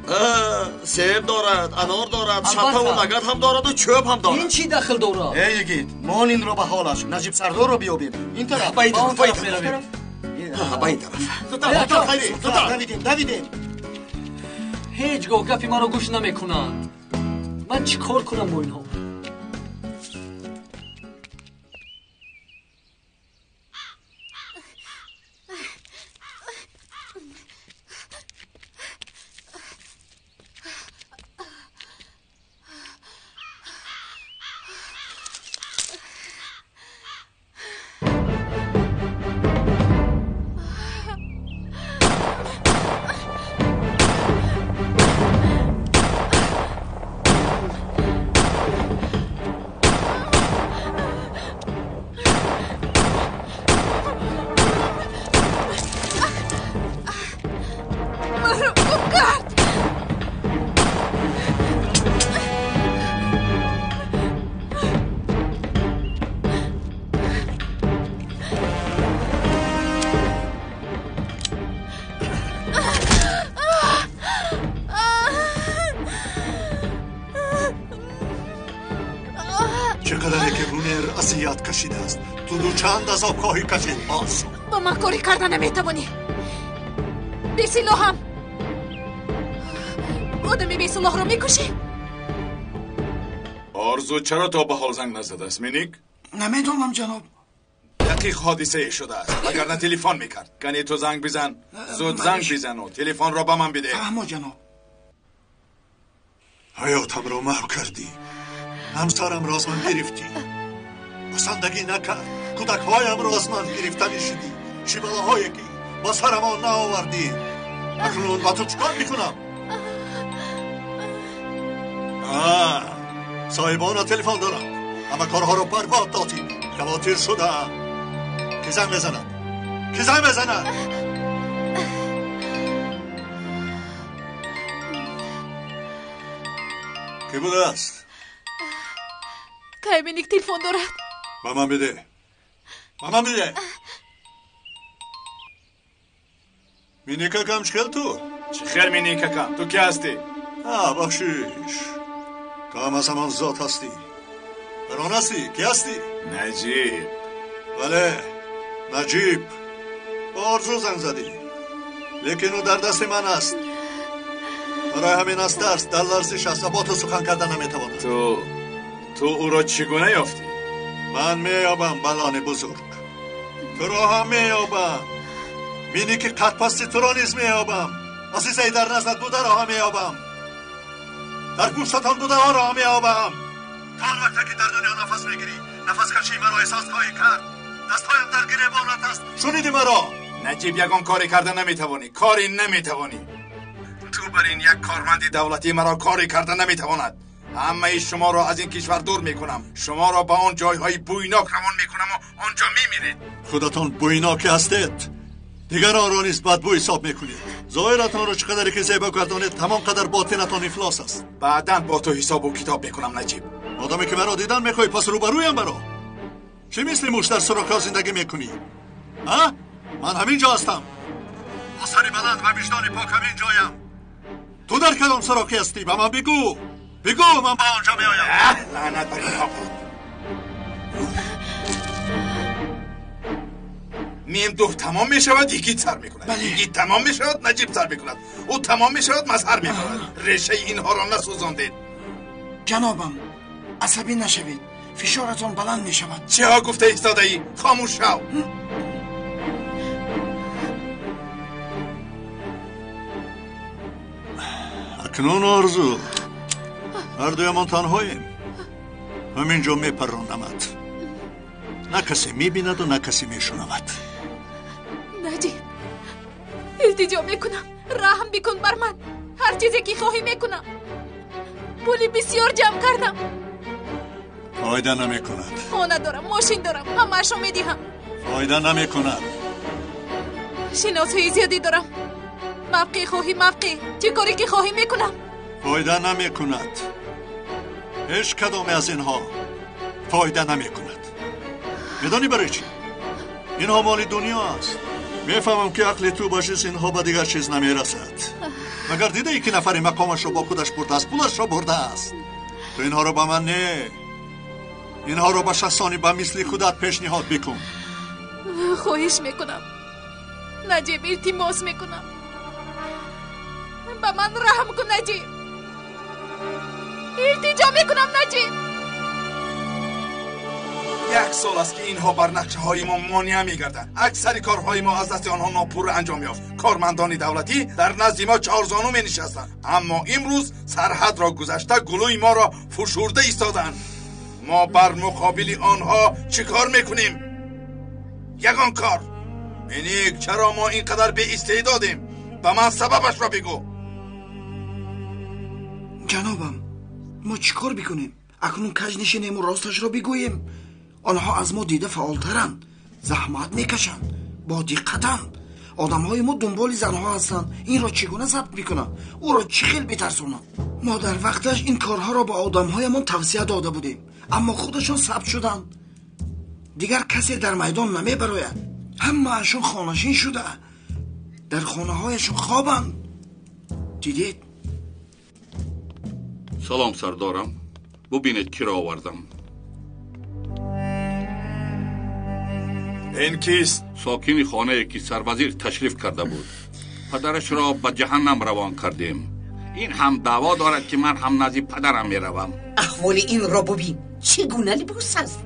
Себ дорад, анор дорад, шаттаву лагад ҳам дораду чӯб ҳам дорад. Ин чӣ дахл дорад? Эй, йигит, мон инро ба ҳолаш. Наҷиб сардорро биёбем. Ин тараф. Ба ин тараф, ба ин тараф. Ба ин тараф. Зудтар, зудтар, хайри, зудтар. Давидем, давидем. Ҳеҷ гоҳ гапи маро гӯш намекунанд. Ман чӣ кор кунам бо инҳо? Чанд азоб хоҳӣ кашид, Орзу? Бо ман корӣ карда наметавонӣ. Бесилоҳам. Одами бесилоҳро мекушӣ? Орзу чаро то ба ҳол занг назадааст, Миник? Намедонам, ҷаноб. Дақиқ ҳодисае шудааст, вагарна телефон мекард. Кани ту занг бизан, зуд занг бизану телефонро ба ман бидеҳ. Фаҳмо, ҷаноб. Ҳаётамро маҳв кардӣ, ҳамсарамро аз ман гирифтӣ, басандагӣ накард, кӯдакҳоямро аз ман гирифтанӣ шудӣ. Чӣ балоҳое ки ба сарамон наовардӣ. Акнун ба ту чӣ кор мекунам? Соҳибона телефон доранд. Ҳама корҳоро барбод додӣ. Хавотир шудаам. Ки занг мезанад? Ки занг мезанад? Ки будааст? Кай Миник телефон дорад? Ба ман бидеҳ. Ба ман бидеҳ. Миникакам, чӣ хел ту? Чӣ хел, Миникакам? Ту ки ҳастӣ? Бахшиш. Ту ҳам аз ҳамон зот ҳастӣ. Барон ҳастӣ? Ки ҳастӣ? Наҷиб. Бале, Наҷиб. Ба Орзу занг задӣ, лекин ӯ дар дасти ман аст. Барои ҳамин аз тарс дар ларзиш аст ва бо ту сухан карда наметавонад. Ту ӯро чӣ гуна ёфтӣ? Ман меёбам, балони бузург. Туро ҳам меёбам. Мине ки қадпасти туро низ меёбам. Азизаи дар наздат бударо ҳам меёбам. Дар гӯштатон будаҳоро ҳам меёбам. То он вақте ки дар дунё нафас мегирӣ, нафаскашии маро эҳсос хоҳӣ кард. Дастҳоям дар гиребонат аст. Шунидӣ маро? Наҷиб, ягон коре карда наметавонӣ. Коре наметавонӣ. Ту бар ин як корманди давлатӣ маро коре карда наметавонад. Ҳамаи шуморо аз ин кишвар дур мекунам. Шуморо ба он ҷойҳои бӯйнок равон мекунам ва онҷо мемиред. Худатон бӯйноке ҳастед. Дигаронро низ бадбӯй ҳисоб мекунед. Зоҳиратонро чӣ қадаре ки зебо гардонед, ҳамон қадар ботинатон ифлос аст. Баъдан бо ту ҳисобу китоб мекунам, Наҷиб. Одаме ки маро дидан мехоҳӣ, пас рӯбарӯям маро. Чӣ мисли муш дар сӯрохҳо зиндагӣ мекунӣ? А? Ман ҳамин ҷо ҳастам. Бо сари баланд ва виҷдони пок ҳамин ҷоям. Ту дар кадом сӯрохӣ ҳастӣ? Ба ман бигӯ. Бигӯ, ман ба он ҷо меоям. Лаънат бар инҳо буд. Мемдух тамом мешавад, йигит сар мекунад. Йигит тамом мешавад, Наҷиб сар мекунад. Ӯ тамом мешавад, Мазҳар мебарад. Решаи инҳоро насӯзондед. Ҷанобам, асабӣ нашавед. Фишоратон баланд мешавад. Чиҳо гуфта истодаӣ? Хомӯш шав. Акнун Орзу, ҳардуямон танҳоем. Ҳамин ҷо мепаронамад. На касе мебинаду на касе мешунавад. Наҷиб, илтиҷо мекунам, раҳм бикун бар ман. Ҳар чизе ки хоҳӣ мекунам. Пули бисёр ҷамъ кардам. Фоида намекунад. Хона дорам, мошин дорам, ҳамаашро медиҳам. Фоида намекунад. Шиносҳои зиёдӣ дорам. Мавқеъ хоҳӣ, мавқеъ. Чӣ коре ки хоҳӣ мекунам. Фоида намекунад. Ҳеҷ кадоме аз инҳо фоида намекунад. Медонӣ барои чӣ? Инҳо моли дунё аст. Мефаҳмам ки ақли ту ба чиз инҳо ба дигар чиз намерасад. Магар дидаӣ ки нафаре мақомашро бо худаш бурдааст, пулашро бурдааст? Ту инҳоро ба ман не, инҳоро ба шахсони ба мисли худат пешниҳод бикун. Хоҳиш мекунам, Наҷиб, илтимос мекунам, ба ман раҳм кун, Наҷиб. Илтиҷо мекунам, Наҷиб. Як сол аст ки инҳо бар нақшаҳои мо монеа мегарданд. Аксари корҳои мо аз дасти онҳо нопурра анҷом ёфт. Кормандони давлатӣ дар назди мо чорзону менишастанд, аммо имрӯз сарҳадро гузашта гулӯи моро фушурда истоданд. Мо бар муқобили онҳо чӣ кор мекунем? Ягон кор. Миник, чаро мо ин қадар беистеъдодем? Ба ман сабабашро бигӯ. Ҷанобам, мо чӣ кор бикунем? Акнун каҷ нишинему росташро бигӯем. Онҳо аз мо дида фаъолтаранд, заҳмат мекашанд, бодиққатанд. Одамҳои мо дунболи занҳо ҳастанд. Инро чӣ гуна забт мекунам? Ӯро чӣ хел битарсонам? Мо дар вақташ ин корҳоро ба одамҳоямон тавсия дода будем, аммо худашон сабт шуданд. Дигар касе дар майдон намебарояд. Ҳамаашон хонашин шуда, дар хонаҳояшон хобанд. Дидед? Салом, сардорам. Бубинед киро овардам. Ин кист? Сокини хонае ки сарвазир ташриф карда буд. Падарашро ба ҷаҳаннам равон кардем. Ин ҳам даъво дорад ки ман ҳам назди падарам меравам. Аҳволи инро бубин. Чӣ гуна либос аст?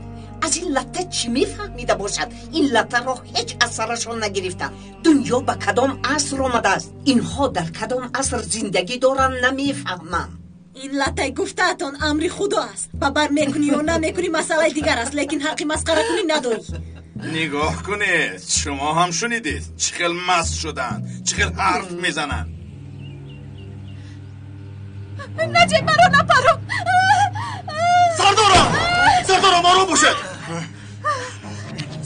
Аз ин латта чӣ мефаҳмида бошад? Ин латтаро ҳеҷ асарашон нагирифта. Дунё ба кадом аср омадааст? Инҳо дар кадом аср зиндагӣ доранд намефаҳмам. Ин латтаи гуфтаатон амри худо аст. Ба бар мекунӣ ё намекунӣ масъалаи дигар аст, лекин ҳаққи масхаракунӣ надорӣ. Нигоҳ кунед, шумо ҳам шунидед, чӣ хел маст шуданд, чӣ хел ҳарф мезананд. Наҷиб, маро напарон. Сардорам, сардорам, ором бошед.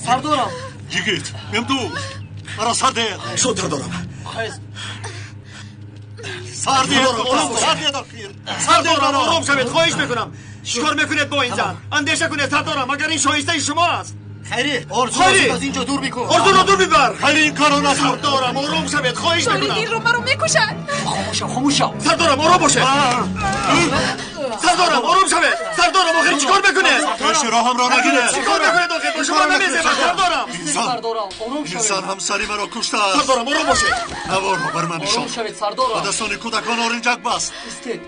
Сардорам. Йигит, мемду, маро сар диҳед. Шуд, сардорам. Сар диҳед, сар диҳед, охир. Сардорам, ором шавед, хоҳиш мекунам. Чӣ кор мекунед бо ин зан? Андеша кунед, сардорам, магар ин шоистаи шумо аст? Хайри, орзуро аз инҷо дур бикун. Орзуро дур бибар. Хайри, ин корро накун. Сардорам, ором шавед, хоҳиш мекунам. Дори дилро маро мекушад. Хомӯш шав, хомӯш шав. Сардорам, ором бошед. Сардорам, ором шавед. Сардорам, охир чӣ кор мекунед? Пеши роҳамро нагиред. Чӣ кор мекунед охир? Бо шумо намезебад, сардорам. Сардорам, ором шавед. Инсон ҳамсари маро куштааст. Сардорам, ором бошед. Наворро бар ман нишон. Ором шавед, сардорам. Ба дастони кӯдакон оринҷак баст.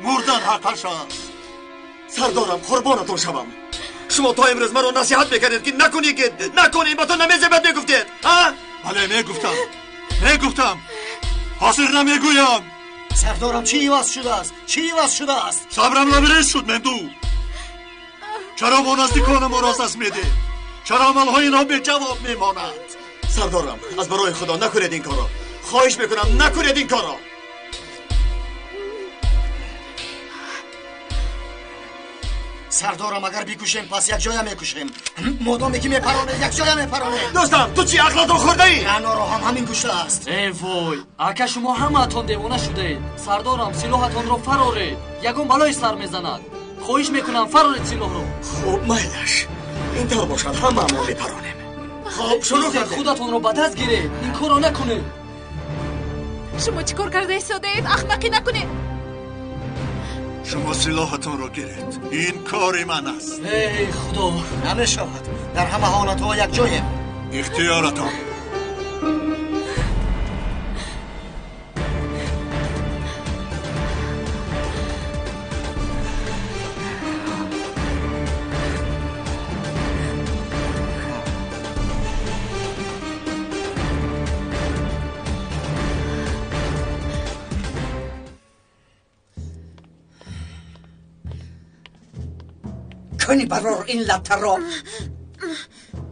Мурдан ҳаққаш аст. Сардорам, қурбонатон шавам. Шумо то имрӯз маро насиҳат мекардед, ки накунӣ, ки накунӣ, ба ту намезебад мегуфтед. А? Бале, мегуфтам. Мегуфтам. Ҳозир намегӯям. Сардорам, чӣ иваз шудааст? Чӣ иваз шудааст? Сабрам лабрез шуд, Менду. Чаро мо наздиконамонро аз даст медиҳем? Чаро амалҳои инҳо беҷавоб мемонанд? Сардорам, аз барои Худо накунед ин корро. Хоҳиш мекунам, накунед ин корро. Сардорам, агар бикушем, пас якҷоя мекушем. Модоме ки мепаронед, якҷоя мепаронед. Дӯстам, ту чӣ ақлатон хӯрдаӣ? Раъноро ҳам ҳамин куштааст. Э вой, ака, шумо ҳамаатон девона шудаед. Сардорам, силоҳатонро фароред. Ягон балое сар мезанад. Хоҳиш мекунам, фароред силоҳро. Хуб, майлаш. Ин тавр бошад, ҳамаамон мепаронем. Хуб, шурӯъ кардем. Худатонро ба даст гиред. Ин корро накунед. Шумо чӣ кор карда истодаед? Ахмақӣ накунед. Шумо силоҳатонро гиред. Ин кори ман аст. Эй Худо! Намешавад. Дар ҳама ҳолатҳо якҷоем. Ихтиёратон. Кунӣ барор ин латтаро.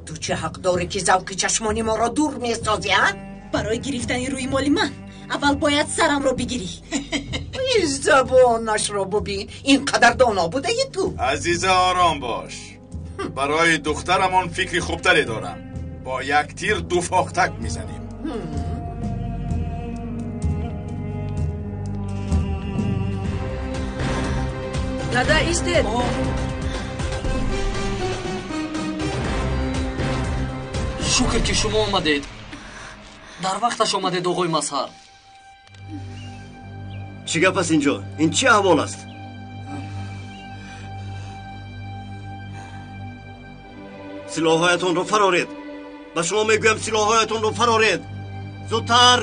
Ту чӣ ҳақ дорӣ, ки завқи чашмони моро дур месозӣ, а? Барои гирифтани рӯймоли ман аввал бояд сарамро бигирӣ. Забонашро бубин, ин қадар доно будаи ту. Азиза, ором бош. Барои духтарамон фикри хубтаре дорам. Бо як тир ду фохтак мезанем. Дада, истед. Шукр, ки шумо омадед. Дар вақташ омадед, оғои Мазҳар. Чӣ гап аст инҷо? Ин чӣ аҳвол аст? Силоҳҳоятонро фароред. Ба шумо мегӯям, силоҳҳоятонро фароред. Зудтар!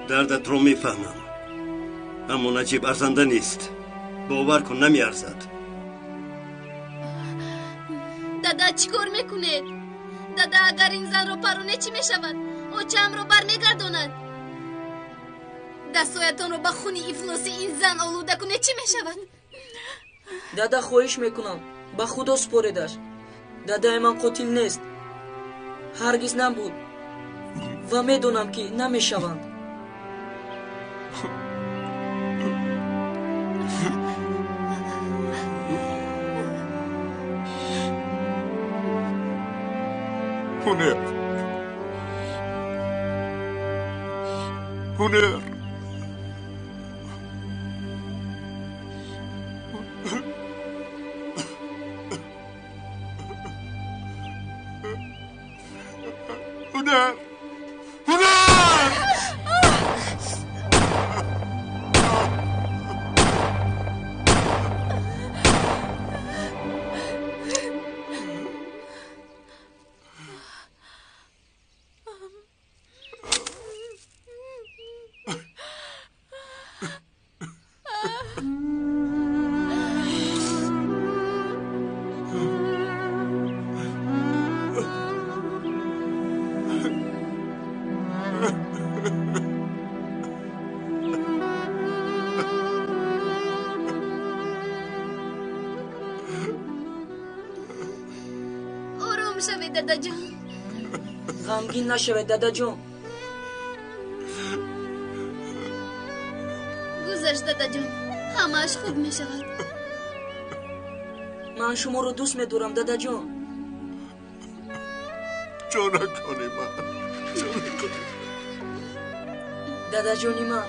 Дардатро мефаҳмам, аммо Наҷиб арзанда нест. Бовар кун, намеарзад. Дада, чӣ кор мекунед? Дада, агар ин занро пароне, чӣ мешавад? Очаамро бармегардонад. Дастҳоятонро ба хуни ифлоси ин зан олуда кунед, чӣ мешавад? Дада, хоҳиш мекунам, ба Худо супоредаш. Дадаи ман қотил нест, ҳаргиз набуд ва медонам, ки намешаванд. Ҳунер, ҳунер, ҳунер, ҳунер! Ором шавед, дадаҷон. Ғамгин нашавед, дадаҷон. Гузашт, дадаҷон, ҳамааш хуб мешавад. Ман шуморо дӯст медорам, дадаҷон. Ҷонакони ман, ҷонакони. Дадаҷони ман.